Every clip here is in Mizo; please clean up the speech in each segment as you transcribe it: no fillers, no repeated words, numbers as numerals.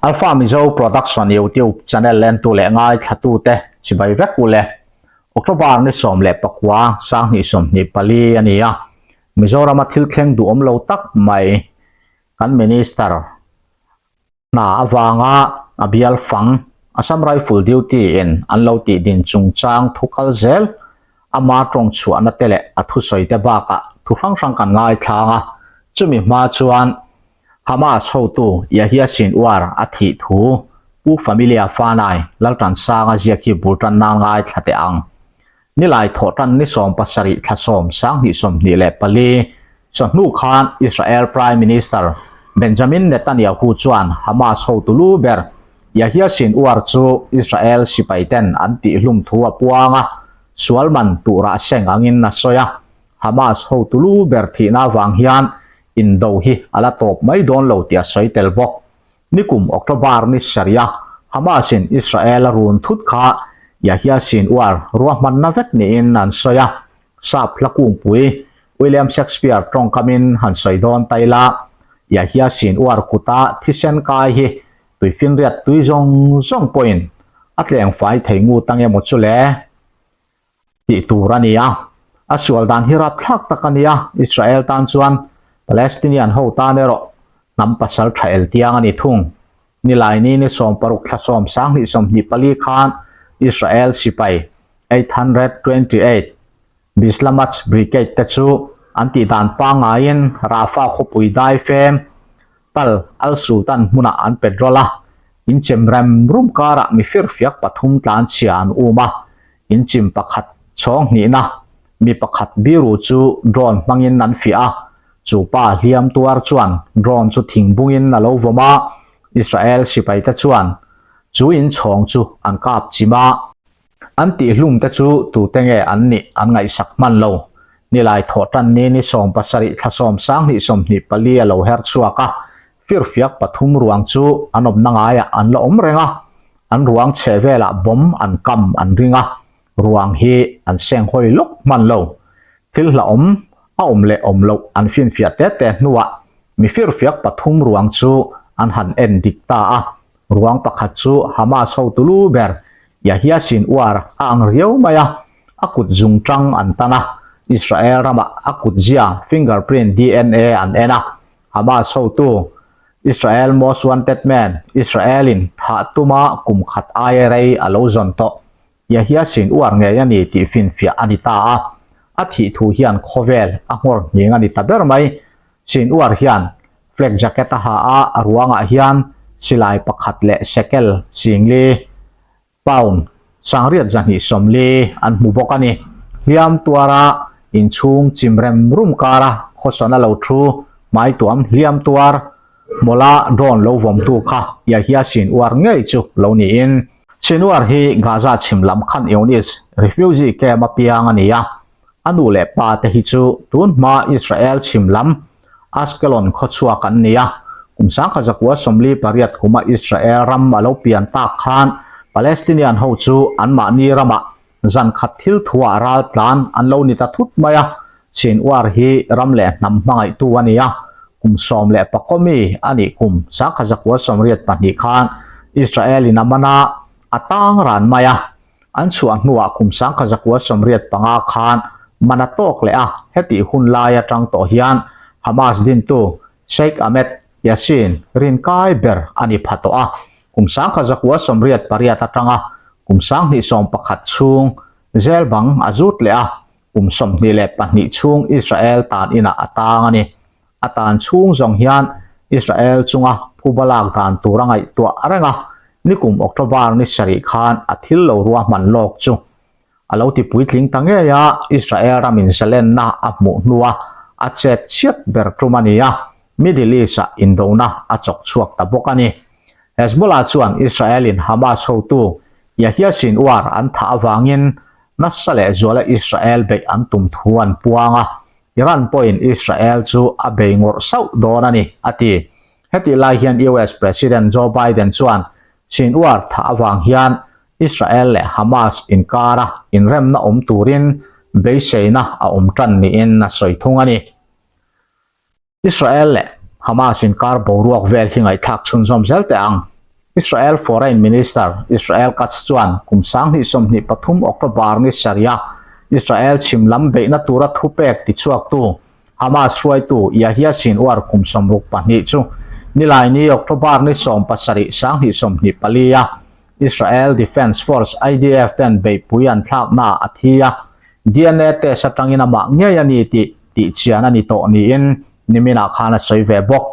Alpha Mizo Production YouTube channel lentu leh ngaithlatute chibai vek u le. October ni 19 2024 a ni a, Mizorama thil thleng duhawm lo tak mai kan Minister hna avanga a bial fang Assam Rifle duty in an lo tih din chungchang thu kal zel ama tawng chhuahna te leh a thusawi te bakah thu hrang hrang kan ngaithlang a, chumi hma chuan Hamas hotu Yahya Sinwar a thih thu Pu Familia Fanai Laltansanga ziak hi bul tan nan ngaithla teh ang. Nilai thawhtan ni 17 thla 10 2024 chawhnu khan Israel Prime Minister Benjamin Netanyahu chuan Hamas hotu lu ber Yahya Sinwar chu Israel sipaiten an tihhlum thu a puang a, sual man turah seng angin a sawi a. Hamas hotu lu ber thihna avang hian indo hi a la tawp mai dawn lo tih a sawi tel bawk. Nikum October ni sarih a Hamas in Israel a run thut kha Yahya Sinwar ruahmanna vek niin an sawi a, sap hla kungpui William Shakespeare tawngkamin han sawi dawn ta ila, Yahya Sinwar kuta thisen kai hi tuifinriat tui zawng zawng pawhin a tleng fai thei ngut ang emaw chu le? tih tur a ni a. A sual dan hi rapthlak tak a ni a, Israel tan chuan Palestinian ho tan erawh hnam pasal tha el tiang a ni thung. Nilaini ni 16 thla 10 2024 khan Israel sipai 828 Bislamach Brigade te chu an tih dan pangaiin Rafah khawpui dai fem Tal Al Sultan hmunah an petrol a, in chem rem rum karah mi firfiak pathum tlan chhia an um a, in chim pakhat chhawng hnihna mi pakhat biru chu drone hmangin an fiah a, chu pa hliam tuar chuan drone chu thing bungin a lo vawm a, Israel sipaite chuan chu in chhawng chu an kap chim a. An tihhlum te chu tute nge an nih an ngaihsak hman lo. Nilai thawh tan ni ni 17 thla 10 2024 a lo her chhuak a, firfiak pathum ruang chu an awmna ngaiah an la awm reng a, an ruang chheh velah bomb an kam an ring a, ruang hi an seng hawi lawk hman lo. Thil hlauhawm a awm leh awm loh an finfiah te te hnuah mi firfiak pathum ruang chu an han en dik ta a, Ruang pakhat chu Hamas hotu lu ber Yahya Sinwar a ang riau mai a, a kut zung tang an tan a, Israel ramah a kut zia, fingerprint, DNA an en a, Hamas hotu Israel Most Wanted Man, Israel-in thah tuma kum khat aia rei a lo zawn tawh. Yahya Sinwar ngei a ni tih finfiah a ni ta a, a thih thu hian khawvel a nghawr nghing a ni ta ber mai. Sinwar hian Flak jacket a ha a, a ruangah hian silai pakhat leh shekel singli, pound, 6240 an hmu bawk a ni. Hliam tuara inchhung chim rem rum kara khawsawn a lo thu hmaituam hliam tuar mawla drone lo vawmtu kha Yahya Sinwar ngei chu lo niin. Sinwar hi Gaza chhim lam Khan Younis refugee camp a piang a ni a, a nu leh pa te hi chu tun hma Israel chhim lam Ashkelon khawchhuak an ni a, kum 1948 kuma Israel ram a lo pian tak khan Palestinian ho chu anmahni ramah zan khat thil thuah ral tlan an lo ni ta thut mai a, Sinwar hi ram leh hnam hmangaihtu a ni a, kum 14 mi a nih kum 1982 khan Israel in a man a, a tang ran mai a. An chhuah hnuah kum 1985 khan man a tawk leh a, hetih hun lai atang tawh hian Hamas dintu Sheikh Ahmed Yassin rinkai ber a ni pha tawh a, kum 1988 atanga kum 2011 chhung zel bang a zut leh a, kum 22 chhung Israel tan inah a tang a ni. A tan chhung zawng hian Israel chunga phuba lak dan tur a ngaihtuah reng a, nikum October ni sarih khan a thil lo ruahman lawk chu a lo ti puitling ta ngei a, Israel ramin zalenna a hmuh hnua a chet chhiat ber tum a ni a, Middle East-ah indona a chawk chhuak ta bawk a ni. Hezbollah chuan Israel-in Hamas hotu Yahya Sinwar an thah avangin nasa leh zuala Israel beih an tum thu an puang a, Iran pawhin Israel chu a bei ngawrh sauh dawn a ni, a ti. Hetih lai hian US President Joe Biden chuan Sinwar thah avang hian Israel leh Hamas inkara inremna awm turin beiseina a awm tan niin a sawi thung a ni. Israel leh Hamas inkar boruak vel hi ngaihthlak chhunzawm zel teh ang. Israel Foreign Minister Israel Katz chuan kum 2023 October ni sarih a Israel chhim lam beihna tura thupek tichhuaktu Hamas hruaitu Yahya Sinwar kum 62 chu Nilaini October ni 17 2024 a Israel Defense Force, IDF, ten beihpui an thlaknaah a thi a, DNA test atangin amah ngei a ni tih tihchian a ni tawh niin niminah khan a sawi ve bawk.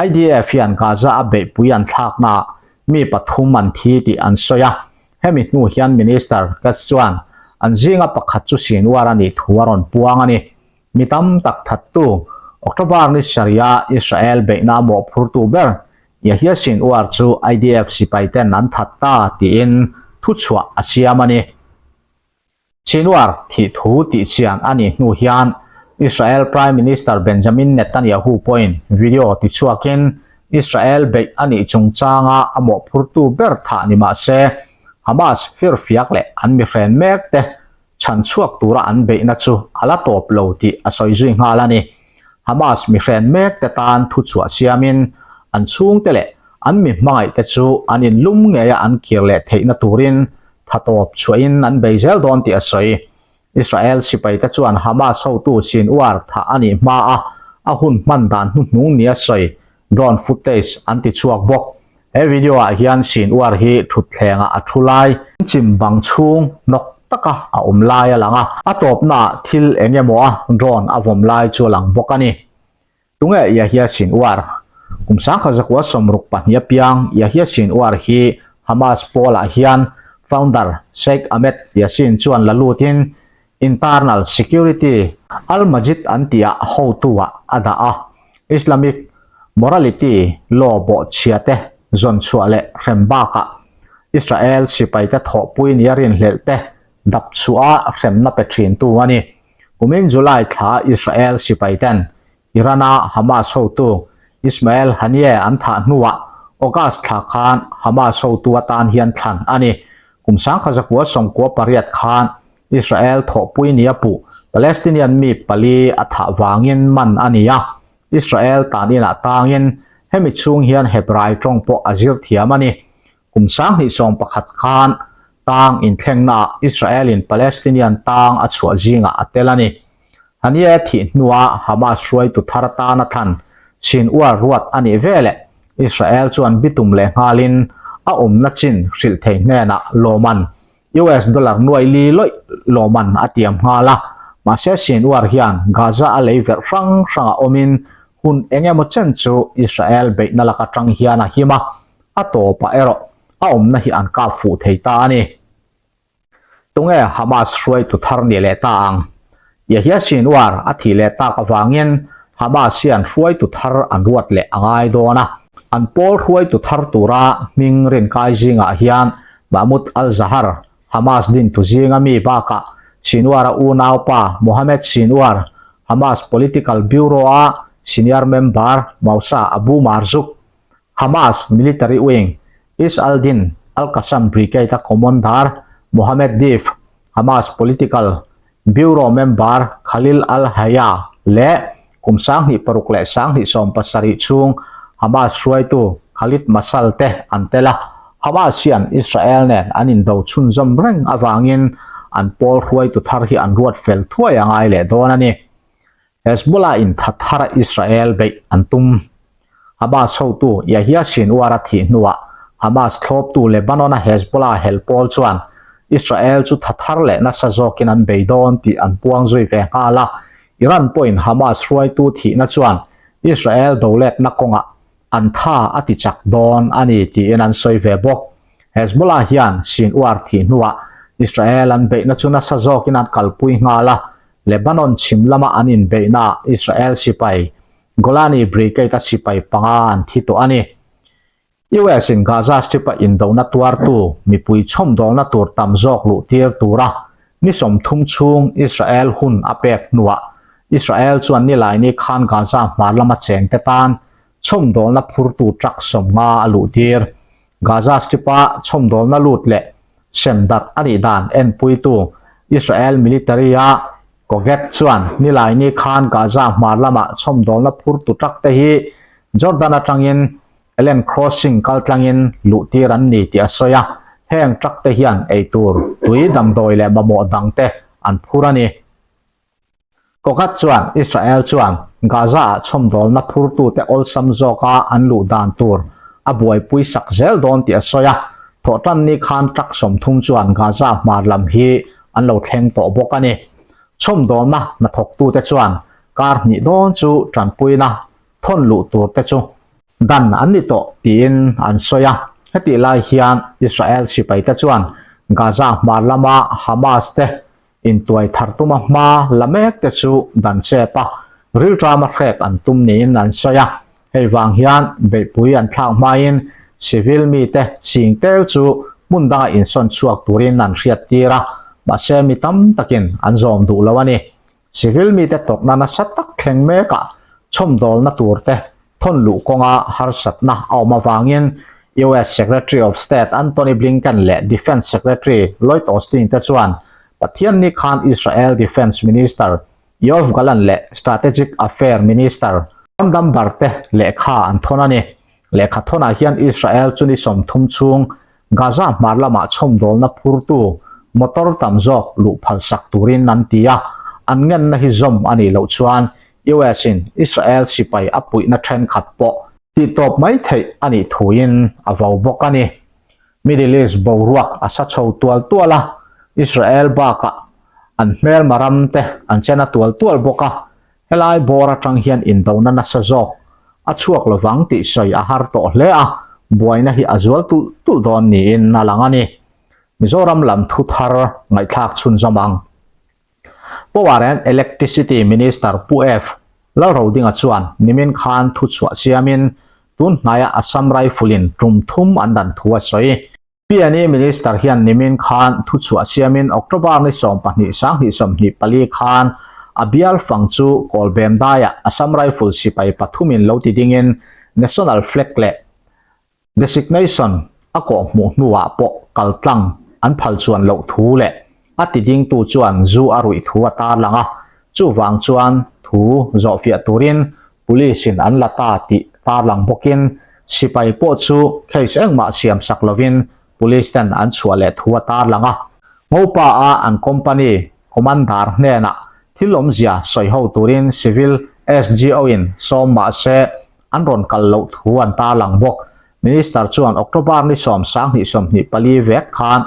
IDF hian Gaza a beihpui an thlaknaah mi pathum an thi tih an sawi a, hemi hnu hian Minister Katz chuan an zinga pakhat chu Sinwar a nih thu a rawn puang a ni. Mi tam tak thattu, October ni sarih-a Israel beihna mawhphurtu ber Yahya Sinwar chu IDF sipaiten an that ta tiin thuchhuah a siam a ni. Sinwar thih thu tihchian a nih hnu hian Israel Prime Minister Benjamin Netanyahu pawhin video tichhuakin Israel beih a nih chungchanga a mawhphurtu ber thah ni mah se Hamas firfiak leh an mihren mek te chhan chhuak tura an beihna chu a la tawp lo tih a sawi zui nghal a ni. Hamas mihren mek te tan thuchhuah siamin an chhungte leh an mi hmangaih te chu an inlum ngeia an kir leh theihna turin tha tawp chhuahin an bei zel dawn tih a sawi. Israel sipaite chuan Hamas hotu Sinwar thah a nih hmaa a hun hman dan hnuhnung nia sawi drone footage an ti chhuak bawk. He video ah hian Sinwar hi thutthlengah a thu lai, chim bang chhung hnawk taka a awm lai a lang a, a tawpnaah thil eng emaw a drone a vawm lai chu a lang bawk a ni. Tunge Yahya Sinwar? Kum 1962 apiang Yahya Sinwar hi Hamas pawlah hian founder Sheikh Ahmed Yassin chuan la lutin Internal Security Al-Majid an tihah hotu-ah a dah a, Islamic morality law bawhchhia te zawn chhuah leh hrem bakah Israel sipaite thawhpui nia rinhlelh te dap chhuah a hremna pe thintu a ni. Kumin July thla Israel sipaiten Iran-a Hamas hotu Ismail Haniyeh an thah hnuah August thla khan Hamas hotu atan hian thlan a ni. Kum 1998 khan Israel thawhpui nia puh Palestinian mi pali a thah vangin man a ni a, Israel tan inah tangin hemi chhung hian Hebrai tawng pawh a zir thiam a ni. Kum 2011 khan tang inthlengnaah Israel-in Palestinian tang a chhuah zingah a tel a ni. Haniyeh thih hnua Hamas hruaitu thar atana thlan Sinwar ruat a nih veleh Israel chuan bitum leh nghalin a awmna chin hrilh thei hnenah lawman US dollar nuai li lawih lawman a tiam nghal a, mahse Sinwar hian Gaza a lei verh hrang hrangah awmin hun eng emaw chen chu Israel beihna lak atang hian a him a, a tawpah erawh a awmna hi an kap fuh thei ta a ni. Tunge Hamas hruaitu thar ni leh ta ang? Yahya Sinwar a thih leh tak avangin Hamas hian hruaitu thar an ruat leh a ngai dawn a. An pawl hruaitu thar tura hming rinkai zingah hian Mahmoud al-Zahar, Hamas dintu zinga mi bakah Sinwar-a unaupa Mohammed Sinwar, Hamas Political Bureau-a senior member Moussa Abu Marzouk, Hamas military wing Izz al-Din al-Qassam Brigade-a commander Mohammed Deif, Hamas Political Bureau member Khalil al-Hayya leh kum 2006 leh 2017 chhung Hamas hruaitu Khalid Mashal te an tel a. Hamas hian Israel nen an indo chhunzawm reng avangin an pawl hruaitu thar hi an ruat fel thuai a ngai leh dawn a ni. Hezbollah in tha thara Israel beih an tum. Hamas hotu Yahya Sinwar a thih hnuah Hamas thlawptu Lebanon-a Hezbollah hel pawl chuan Israel chu tha thar leh nasa zawkin an bei dawn tih an puang zui ve nghal a. Iran pawhin Hamas hruaitu thihna chuan Israel doletna kawngah an tha a ti chak dawn a ni tiin an sawi ve bawk. Hezbollah hian Sinwar thih hnuah Israel an beihna chu nasa zawkin an kalpui nghal a, Lebanon chhim lama an inbeihnaah Israel sipai Golani Brigade-a sipai panga an thi tawh a ni. US-in Gaza Strip-a indona tuartu mipui chhawmdawlna tur tam zawk luh tir tura ni 30 chhung Israel hun a pek hnuah Israel chuan Nilaini khan Gaza hmar lama chengte tan chhawmdawlna phurtu truck 50 a luh tir. Gaza Strip-a chhawmdawlna lut leh sem darh a nih dan enpuitu Israel military-a Koget chuan Nilaini khan Gaza hmar lamah chhawmdawlna phurtu truck te hi Jordan atangin Ellen Crossing kaltlangin luhtir an ni tih a sawi a, heng truck te hian eitur, tui, damdawi leh mamawh dang te an phur a ni. Kokhat chuan Israel chuan Gaza-ah chhawmdawlna phurtute awlsam zawka an luh dan tur a buaipui sak zel dawn tih a sawi a, thawhtanni khan truck 30 chuan Gaza hmar lam hi an lo thleng tawh bawk a ni. Chhawmdawlna hnathawktute chuan kar hnih dawn chu tanpuina thawn luh tur te chu dan an ni tawh tiin an sawi a. Hetih lai hian Israel sipaite chuan Gaza hmar lama Hamas te intuai thar tuma hma la mek te chu dan chep a, rilṭama hrek an tum niin an sawi a. Hei vang hian beihpui an thlak hmain civil mite ching tel chu hmun danga insawn chhuak turin an hriattir a, mahse mi tam takin an zawm duh lo a ni. Civil mite tawrhna nasa tak thleng mekah chhawmdawlna turte thawn luh kawnga harsatna a awm avangin US Secretary of State Antony Blinken leh Defence Secretary Lloyd Austin te chuan Pathianni khan Israel Defence Minister Yoav Gallant leh Strategic Affair Minister Ron Dambar te lehkha an thawn a ni. Lehkha thawnah hian Israel chu ni 30 chhung Gaza hmar lamah chhawmdawlna phurtu motor tam zawk luh phalsak turin an ti a, an ngenna hi zawm a nih loh chuan US in Israel sipai a puihna thenkhat pawh tihtawp mai theih a nih thuin a vo bawk a ni. Middle East boruak a sa chho tual tual a, Israel bakah an hmelma ram te an chen a tual tual bawk a, helai bawr atang hian indona nasa zawk a chhuak lovang tih sawi a har tawh hle a, buaina hi a zual tulh tulh dawn niin a lang a ni. Mizoram lam thu thar ngaihthlak chhunzawm ang. Power and Electricity Minister Pu F. Lalrodinga chuan nimin khan thu chhuah siamin tun hnaia Assam Rifle-in tum thum an dan thu a sawi. PNE Minister hian nimin khan thu chhuah siamin October ni 12 2024 khan a bial fang chu Kawlbem daiah Assam Rifle sipai pathumin lo ti dingin National Flag leh Designation a kawh hmuh hnuah pawh kaltlang an phal chuan loh thu leh a ti dingtu chuan zu a ruih thu a tarlang a, chuvang chuan thu zawhfiah turin Police in an la ta tih tarlang bawkin sipai pawh chu case engmah siam sak lovin Police ten an chhuah leh thu a tarlang a. Ngopa a an company commander hnenah thil awmzia sawi ho turin civil SGO in sawm mahse an rawn kal loh thu an tarlang bawk. Minister chuan October ni 10 2024 vek khan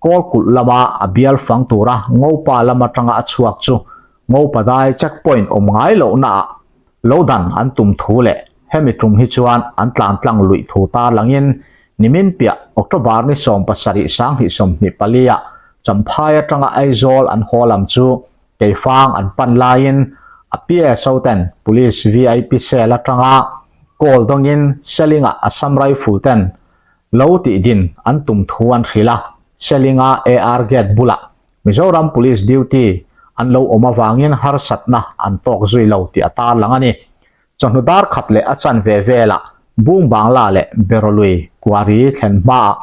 Kawlkulh lama a bial fang tura Ngopa lam atanga a chhuak chu Ngopadai checkpoint awm ngai lohnaah lo dan an tum thu leh hemi tum hi chuan an tlan tlang luih thu tarlangin nimin piah October ni 17 2024 ah Champhai atanga Aizawl an haw lam chu Keifang an pan laiin a PSO ten Police VIP cell atanga call dawngin Seling-ah Assam Rifle ten lo tih din an tum thu an hrilh a, Seling-a AR gate bulah Mizoram Police duty an lo awm avangin harsatna an tawk zui lo tih a tarlang a ni. Chawhnu dar khat leh a chanve velah Bung Bangla leh Berolui Quarry thlen hmaah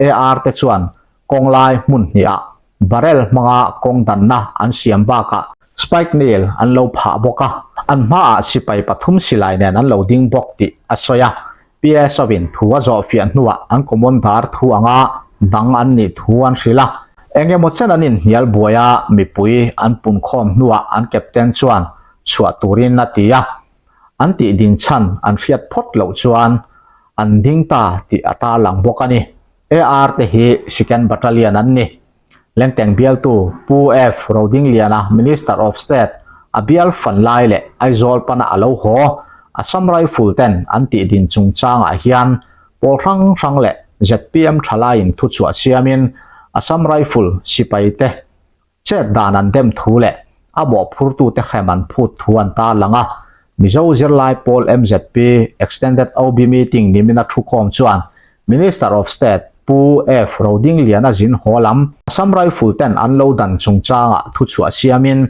AR te chuan kawng lai hmun hnihah barrel hmanga kawng danna an siam bakah spike nail an lo phah bawk a, an hmaah sipai pathum silai nen an lo ding bawk tih a sawi a. PSO-in thu a zawhfiah hnuah an commander thu anga dang an nih thu an hrilh a. Eng emaw chen an inhnial buai a, mipui an punkhawm hnuah an captain chuan chhuah turin a ti a. An tih din chhan an hriat phawt loh chuan an ding ta tih a tarlang bawk a ni. AR te hi Second Battalion an ni. Lengteng bialtu Pu F. Rodingliana, Minister of State, a bial fan lai leh Aizawl pana a lo haw, Assam Rifle ten an tih din chungchangah hian pawl hrang hrang leh zpm thalaiin thuchhuah siamin Assam Rifle sipai te Chet dan an dem thu leh a mawhphurtute hrem an phut thu an tarlang a, Mizo zirlai pawl mzp Extended OB Meeting nimina thukhawm chuan Minister of State Pu F. Rodingliana zin haw lam Assam Rifle ten an lo dan chungchangah thuchhuah siamin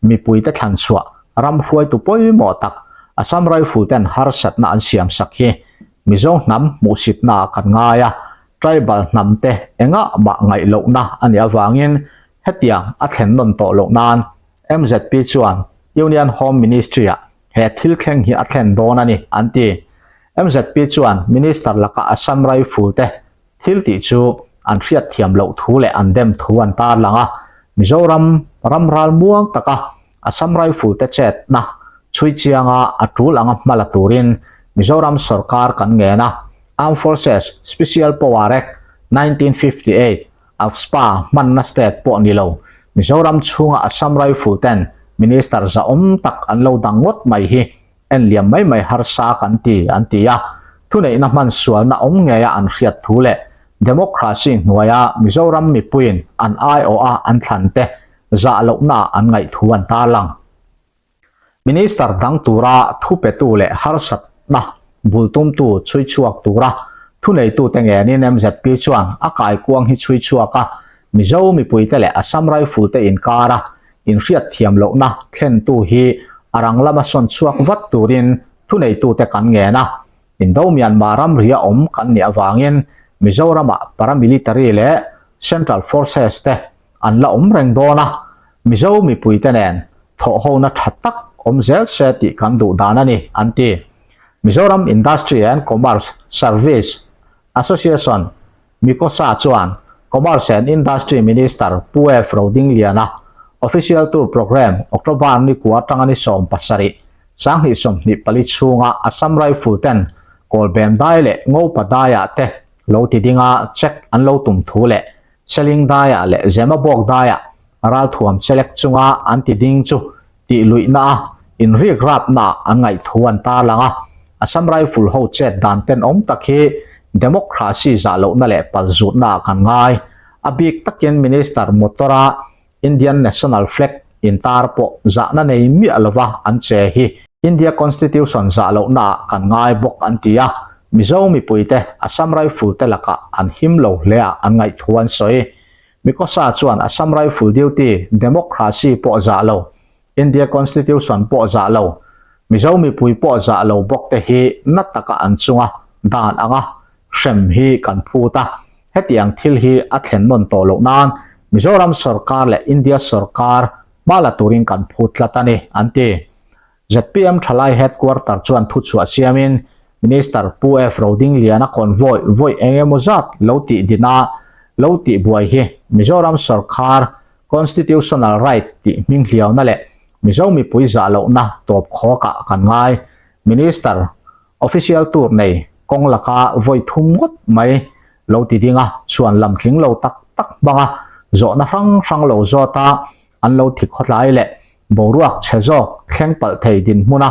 mipuite thlan chhuah ram hruaitu pawimawh tak Assam Rifle ten harsatna an siamsak hi Mizo hnam hmuhsitnaah kan ngai a, Tribal hnam te engah mah ngaih lohna a nih avangin hetiang a thlen nawn tawh loh nan mzp chuan Union Home Ministry-ah he thil thleng hi a thlen dawn a ni, an ti. MZP chuan Minister laka Assam Rifle te thil tih chu an hriat thiam loh thu leh an dem thu an tarlang a, Mizoram ram ral muang taka Assam Rifle te chetna chhui chianga a tul anga hma la turin Mizoram sorkar kan ngen a, Armed Forces Special Power Act, 1958, AFSPA hmanna state pawh ni lo, Mizoram chhunga Assam Rifle ten Minister zahawm tak an lo dang ngawt mai hi en liam mai mai harsa kan ti, an ti a. Thuneihna hman sualna awm ngeia an hriat thu leh democracy hnuaia Mizoram mipuiin an aiawha an thlan te zah lohnaah an ngaih thu an tarlang. Minister dang tura thupetu leh harsatna bultumtu chhui chhuak tura thuneitute ngenin MZP chuan a kaikuang hi chhui chhuak a, Mizo mipuite leh Assam Rifle te inkara inhriat thiam lohna thlentu hi a rang lama sawn chhuak vat turin thuneitute kan ngen a. Indo Myanmar ramria awm kan nih avangin Mizoramah paramilitary leh Central Forces te an la awm reng dawn a, Mizo mipuite nen thawhhona tha tak awm zel se tih kan duh dan a ni, an ti. Mizoram Industry and Commerce Service Association, Mikosa, chuan Commerce and Industry Minister Pu F. Rodingliana Official Tour Programme October ni kua atanga ni 17, 2024 chhunga Assam Rifle ten Kawlbem dai leh Ngopa daiah te lo ti dinga check an lo tum thu leh Seling daiah leh Zemabawk daiah ralthuam chelek chunga an ti ding chu tih luihna a inrik rapna ah an ngaih thu an tarlang a. Assam Rifle ho chet dan tenawm tak hi democracy zah lohna leh palzutna ah kan ngai. A bik takin Minister motor-a Indian National Flag intar pawh zahna nei miah lova an che hi India Constitution zah lohna ah kan ngai bawk an ti a, Mizo mipuite Assam Rifle te lakah an him lo hle ah an ngaih thu an sawi. Mikosa chuan Assam Rifle duty democracy pawh zah lo, India Constitution pawh zah lo, Mizo mipui pawh zah lo bawk te hi na taka an chunga dan anga hrem hi kan phut a, hetiang thil hi a thlen nawn tawh loh nan Mizoram sorkar leh India sorkar hma la turin kan phut tlat a ni, an ti. Zpm Thalai Headquarter chuan thuchhuah siamin Minister Pu F. Rodingliana convoy vawi eng emaw zat lo tih din a, lo tih buai hi Mizoram sorkar Constitutional right tih hming hliauna leh Mizo mipui zah lohna tawp khawkah kan ngai. Minister Official tour nei kawng laka vawi thum ngawt mai lo ti ding a, chhuan lam tling lo tak tak hmanga zawhna hrang hrang lo zawt a, an lo thi khawtlai leh boruak chhe zawk thleng palh thei dinhmuna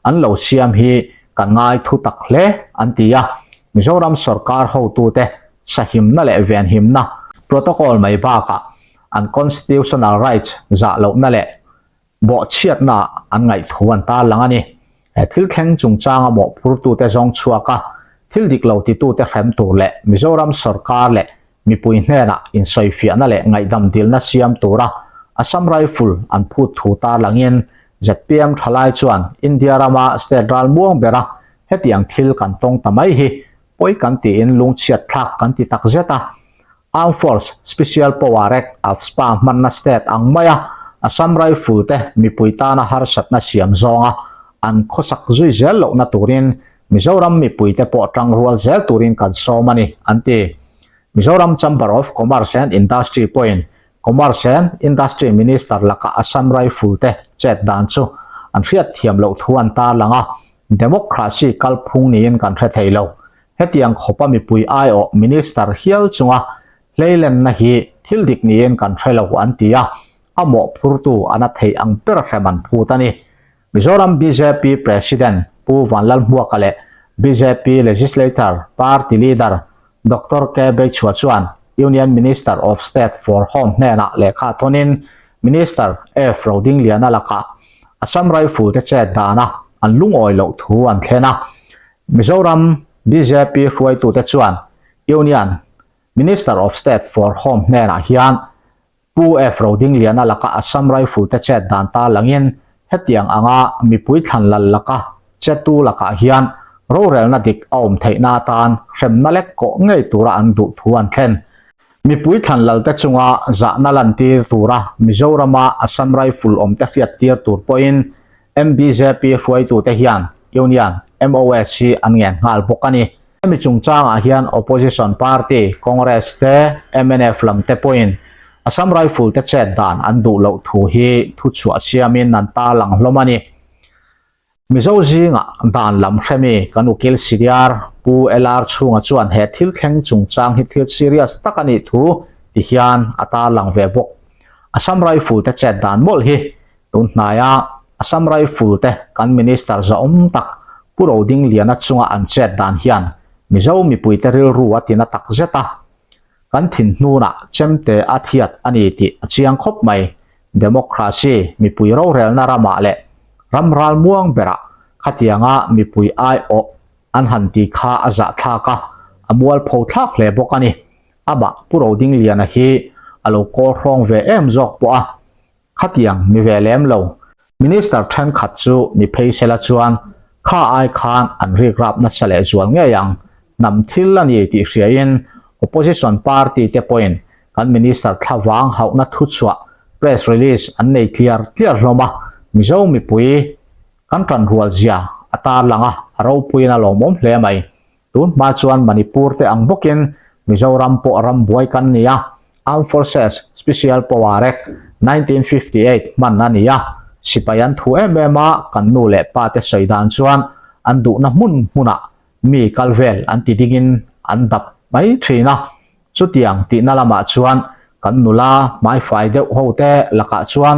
an lo siam hi kan ngai thu tak hle an ti a. Mizoram sorkar hotute sahimna leh venhimna protocol mai bakah an constitutional rights zah lohna leh bawhchhiatna an ngaih thu an tarlang a ni. He thil thleng chungchanga mawhphurtute zawng chhuak a, thil dik lo titute hrem tur leh Mizoram sorkar leh mipui hnenah insawifiahna leh ngaihdam dilna siam tura Assam Rifle an phut thu tarlangin zpm thalai chuan India rama state ralmuang bera hetiang thil kan tawng ta mai hi pawi kan tiin lungchhiat thlak kan ti tak zet a. Armed Force Special Power Act, AFSPA, hmanna state ang maia Assam Rifle te mipui tana harsatna siam zawnga an khawsak zui zel lohna turin Mizoram mipuite pawh tangrual zel turin kan sawm a ni, an ti. Mizoram Chamber of Commerce and Industry pawhin Commerce and Industry Minister laka Assam Rifle te chet dan chu an hriat thiam loh thu an tarlang a, democracy kalphung niin kan hre thei lo. Hetiang khawpa mipui aiawh Minister hial chunga hleilenna hi thil dik niin kan hre lo an ti a, a mawhphurtu an a theih ang ber hrem an phut a ni. Mizoram bjp President Pu Vanlalhmuaka leh bjp Legislator Party Leader Doctor K Beichhua chuan Union Minister of State for Home hnenah lehkha thawnin Minister F Rodingliana lakah Assam Rifle te chet dana an lungawi loh thu an thlen a. Mizoram bjp hruaitute chuan Union Minister of State for Home hnenah hian Pu F. Rodingliana laka Assam Rifle te chet dan ta langin hetiang anga mipui thlan lal laka chetu lakah hian rorelna dik a awm theihna atan hremna lek kawh ngei tura an duh thu an thlen. Mipui thlan lal te chunga zahna lantir tura Mizorama Assam Rifle awm te hriattir tur pawhin MBJP hruaitute hian Union. MOS hi an ngen nghal bawk a ni. Hemi chungchangah hian Opposition party Congress te, mnf lam te pawhin Assam Rifle te chet dan an duh loh thu hi thuchhuah siamin an tarlang hlawm a ni. Mizo zingah dan lam hremi kan ukil senior Pu LR Chhunga chuan he thil thleng chungchang hi thil serious tak a nih thu ti hian a tarlang ve bawk. Assam Rifle te chet dan mawlh hi tun hnaia Assam Rifle te kan Minister zahawm tak Pu Rodingliana chunga an chet dan hian Mizo mipuite rilru a tina tak zet a. Kan thinhnunah chemte a thiat a ni tih a chiang khawp mai. Democracy mipui rorelna ramah leh ram ralmuang berah khatianga mipui aiawh an han ti kha a zahthlak a, a mualpho thlak hle bawk a ni. Amah Pu Rodingliana hi a lo kawl hrawng ve em zawk pawh a. Khatiang ni ve lem lo. Minister thenkhat chu ni phei sela chuan kha ai khan an rikrap nasa leh zual ngei ang. Hnam thil a ni tih hriain Opposition party te pawhin kan Minister thlavang hauhna thuchhuah press release an nei tliar tliar hlawm a, Mizo mipui kan tanrual zia a tarlang a, a ropuiin a lawmawm hle mai. Tun hma chuan Manipur te ang bawkin Mizoram pawh ram buai kan ni a, Armed Forces Special Power Act, 1958 hman a ni a, sipai an thu em em a, kan nu leh pa te sawi dan chuan an duhna hmun hmunah mi kal vel an ti dingin an dap mai thin a, chutiang tihna lamah chuan kan nula hmaifai deuh ho te lakah chuan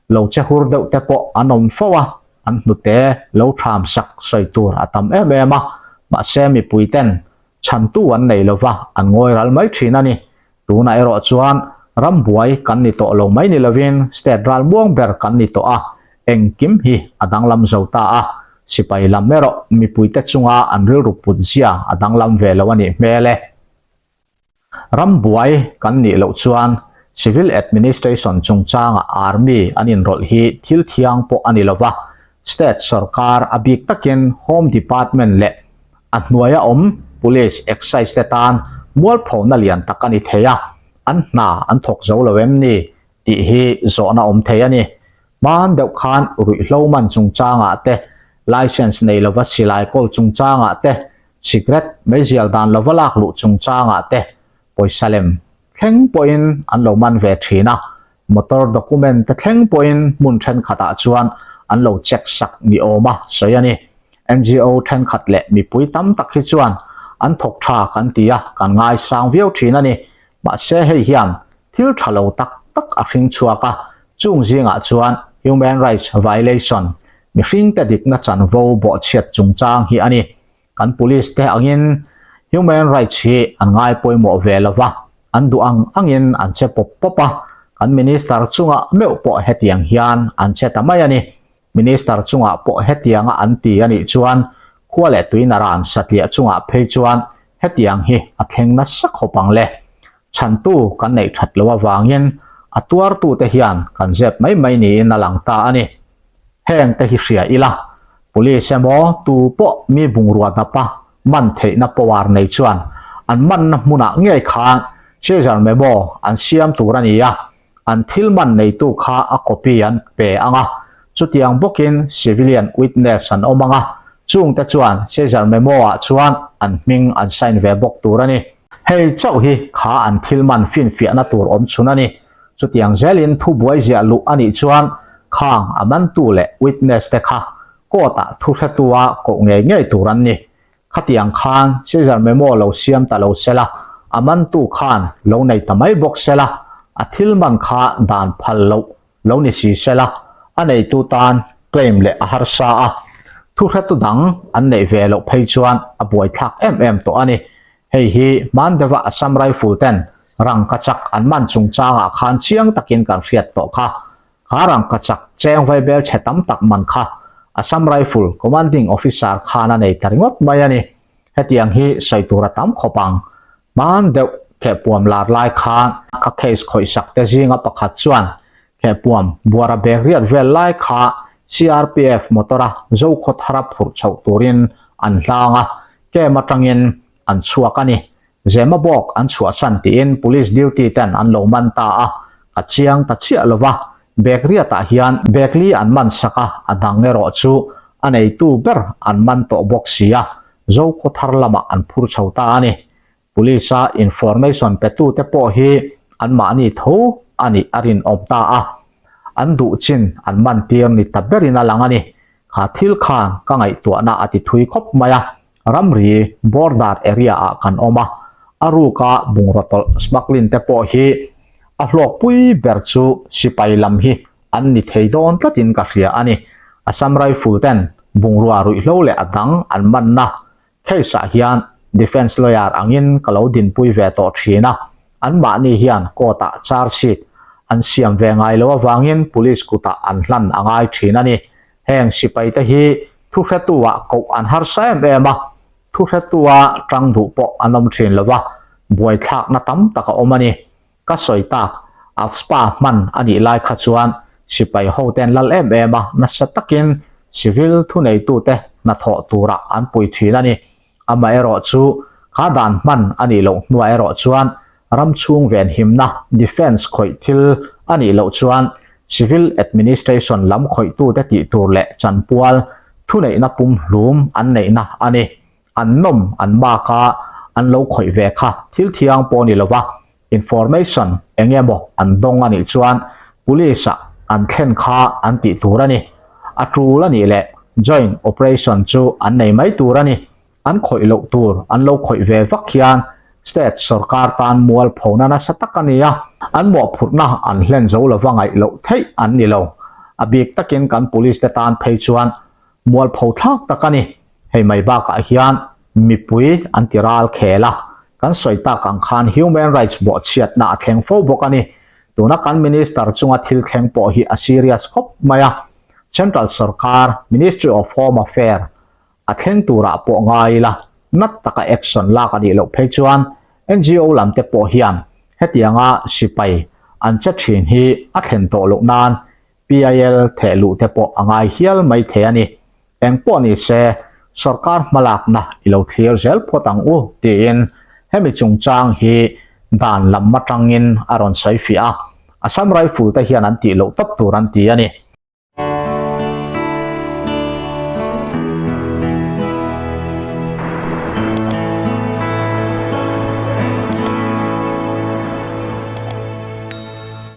lo che hur deuh te pawh an awm fo a. An hnute lo tham sak sawi tur a tam em em a, mahse mipui ten chhantu an nei lova an ngawi ral mai thin a ni. Tunah erawh chuan ram buai kan ni tawh lo mai ni lovin state ral muang ber kan ni tawh a, engkim hi a danglam zo ta a, sipai lam erawh mipuite chunga an rilru put zia a danglam ve lo a nih hmel e. Ram buai kan nih loh chuan Civil Administration chungchanga Army an inrawlh hi thil thiang pawh a ni lova, State sorkar a bik takin Home Department leh a hnuaia awm Police, Excise te tan mualphona lian tak a ni thei a, an hna an thawk zo lo em ni tih hi zawhna awm thei a ni. Hman deuh khan ruihhlo man chungchangah te, Licence nei lova silai kawl chungchangah te, Sikret meizial dan lova lak luh chungchangah te pawisa lem thleng pawhin an lo man ve thin a, motor document te thleng pawhin hmun thenkhatah chuan an lo check sak ni awma sawi a ni. NGO thenkhat leh mipui tam tak hi chuan an thawk tha kan ti a, kan ngaisang viau thin a ni. Mahse hei hian thil tha lo tak tak a hring chhuak a, chung zingah chuan human rights violation, mihringte dikna chanvo bawhchhiat chungchang hi a ni. Kan police te angin human rights hi an ngai pawimawh ve lo va, an duh ang angin an che pawp pawp a, kan minister chungah meuh pawh hetiang hian an che ta mai a ni. Minister chungah pawh hetianga an ti a nih chuan khua leh tuina ran satliah chungah phei chuan hetiang hi a thleng nasa khawp ang le. Chhantu kan neih that loh avangin a tuartute hian kan zep mai mai niin a lang ta a ni. Heng te hi hria ila, Police emaw tu pawh mi bungrua dapa man theihna power nei chuan an manna hmunah ngei khan Cesar memo an siam tur a ni a, an thil man neitu kha a copy an pe ang a, chutiang bawkin civilian witness an awm ang a, chungte chuan Cesar memo ah chuan an hming an sign ve bawk tur a ni. Hei chauh hi kha an thil man finfiahna tur awm chhun a ni. Chutiang zelin thubuai ziah luh a nih chuan khang a mantu leh witness te kha court ah thuhretua koh ngei ngei tur an ni. Khatiang khan Cesar memo lo siam ta lo sela, a mantu khan lo nei ta mai bawk sela, a thil man kha dan phal loh lo ni si sela, a neitu tan claim leh a harsa a, thuhretu dang an neih ve loh phei chuan a buaithlak em em tawh a ni. Hei hi hman deuha Assam Rifle ten rangkachak an man chungchangah khan chiang takin kan hriat tawh kha. Kha rangkachak cheng vaibel chhe tam tak man kha Assam Rifle Commanding Officer khan a nei ta ringawt mai a ni. Hetiang hi sawi tur a tam khawp ang. Hman deuh khehpuam lar lai khan ka case khawihsak te zinga pakhat chuan khehpuam buara bag riat vel lai kha CRPF motor-a Zokhaw thara phurh chhoh turin an hlang a, camp atangin an chhuak a ni. Zema bawk an chhuahsan tiin police duty ten an lo man ta a, ka chiang ta chiah lo va, bag riatah hian bag li an man sak a, a dang erawh chu A neitu ber an man tawh bawk si a, Zokhawthar lamah an phur chho ta a ni. Police a information petute pawh hi anmahni tho a nih a rinawm ta a, an duh chin an man tir ni ta berin a lang a ni. Kha thil khan ka ngaihtuahna a ti thui khawp mai a, ramri border area ah kan awm a, a ruka bungraw tawlh smuggling te pawh hi a hlawkpui ber chu sipai lam hi an ni thei dawn tlatin ka hria a ni. Assam Rifle ten bungrua ruihhlo leh a dang an manna Case ah hian defence lawyer angin ka lo dinpui ve tawh thin a, anmahni hian court ah charge sheet an siam ve ngai lo avangin police kutah an hlan a ngai thin a ni. Heng sipai te hi thuhretu ah koh an harsa em em a, thuhretu a tang duh pawh an awm thin lo va, buaithlakna tam tak a awm a ni. Ka sawi tak, AFSPA hman a nih lai kha chuan sipai hoten lal em em a, nasa takin civil thuneitute hnathawh turah an pui thin a ni. Amaherawh chu kha dan hman a nih loh hnuah erawh chuan ram chhung venhimna, defence, khawih thil a nih loh chuan civil administration lam khawihtute tih tur leh chanpual thuneihna pumhlum an neihna a ni. An nawm an mak a, an lo khawih ve kha thil thiang pawh a ni lova, information eng emaw an dawng a nih chuan police ah an thlen kha an tih tur a ni. A tul a nih leh joint operation chu an nei mai tur a ni. An khawih loh tur an lo khawih ve vak hian state sorkar tan mual phona nasa tak a ni a, an mawhphurhna an hlen zo lova ngaih loh theih an ni lo. A bik takin kan police te tan phei chuan Mualpho thlak tak a ni. Hei mai bakah hian mipui an ti ral khel a, kan sawi tak ang khan human rights bawhchhiatna a thleng fo bawk a ni. Tuna kan Minister chunga thil thleng pawh hi a serious khawp mai a, Central sorkar, Ministry of Home Affair, a thleng turah pawh ngai ila, nat taka action lak a nih loh phei chuan NGO lam te pawh hian hetianga sipai an che thin hi a thlen tawh loh nan PIL theh luh te pawh a ngai hial mai thei a ni. Eng pawh ni se, sorkar hmalakna i lo thlir zel phawt ang u tiin hemi chungchang hi dan lam atangin a rawn sawi fiah a. Assam Rifle te hian an tih loh tawp tur an ti a ni.